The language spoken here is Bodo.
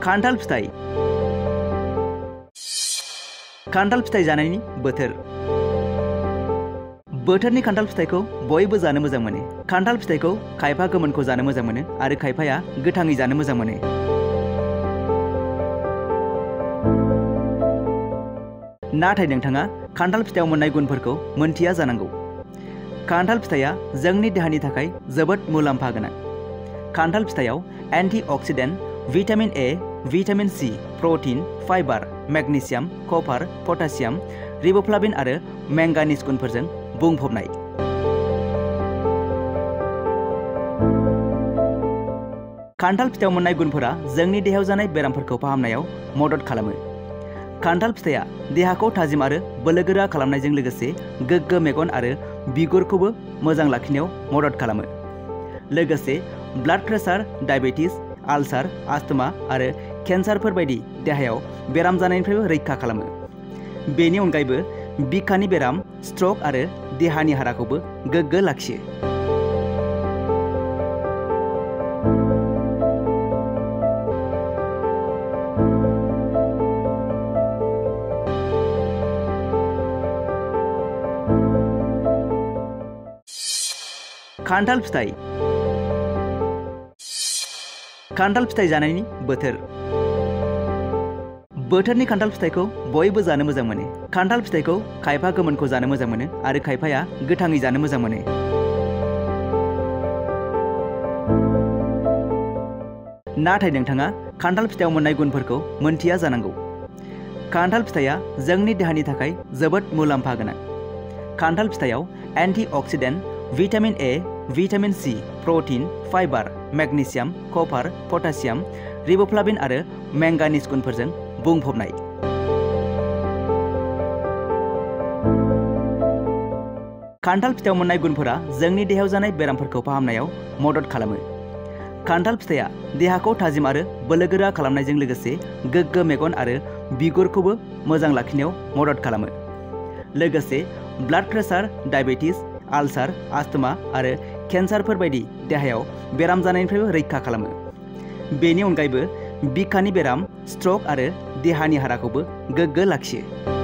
खान्थाल फिथाइ। खान्थाल फिथाइ जानायनि बोथोर। बोथोरनि खान्थाल फिथाइखौ बयबो जानो मोजां मोनो। खान्थाल फिथाइखौ खायफा गोमोनखौ जानो मोजां मोनो आरो खायफाया गोथाङै जानो मोजां मोनो। नाथाय नोंथाङा खान्थाल फिथाइयाव मोननाय गुनफोरखौ मोनथिया जानांगौ। खान्थाल फिथाइया जोंनि देहानि थाखाय जोबोद मुलाम्फा गोनां। खान्थाल फिथाइयाव antioxidant, vitamin A, vitamin C, protein, fibre, magnesium, copper, potassium, riboflavin आरो मेंगानिज गुनफोरजों बुंफबनाय। खान्थाल फिथाइयाव मोननाय गुनफोरा जोंनि देहायाव जानाय बेरामफोरखौ फाहामनायाव मदद खालामो। खान्थाल फिथाइया देहाखौ थाजिम आरो बोलोगोरा खालामनायजों लोगोसे गोग्गो मेगन आरो बिगुरखौबो मोजां लाखिनायाव मदद खालामो। लोगोसे ब्लाड प्रेसार, डायबेटिस, आलसार, आस्थमा आरो केन्सारफोर बायदि देहायाव बेराम जानायनिफ्रायबो रैखा खालामो। बेनि अनगायैबो बिखानि बेराम, स्ट्रक आरो देहानि हाराखौबो गोग्गो लाखियो। खान्थाल फिथाइ। खान्थाल फिथाइ जानायनि बोथोर। बोथोरनि खान्थाल फिथाइखौ बयबो जानो मोजां मोनो। खान्थाल फिथाइखौ खायफा गोमोनखौ जानो मोजां मोनो आरो खायफाया गोथाङै जानो मोजां मोनो। नाथाय नोंथाङा खान्थाल फिथाइयाव मोननाय गुनफोरखौ मोनथिया जानांगौ। खान्थाल फिथाइया जोंनि देहानि थाखाय जोबोद मुलाम्फा गोनां। खान्थाल फिथाइयाव antioxidant, vitamin A, vitamin C, protein, fibre, magnesium, copper, potassium, riboflavin आरो मेंगानिज गुनफोरजों बुंफबनाय। खान्थाल फिथाइयाव मोननाय गुनफोरा जोंनि देहायाव जानाय बेरामफोरखौ फाहामनायाव मदद खालामो। खान्थाल फिथाइया देहाखौ थाजिम आरो बोलोगोरा खालामनायजों लोगोसे गोग्गो मेगन आरो बिगुरखौबो मोजां लाखिनायाव मदद खालामो। लोगोसे ब्लाड प्रेसार, डायबेटिस, आलसार, आस्थमा आरो केन्सारफोर बायदि देहायाव बेराम जानायनिफ्रायबो रैखा खालामो। बेनि अनगायैबो बिखानि बेराम, स्ट्रक आरो देहानि हाराखौबो गोग्गो लाखियो।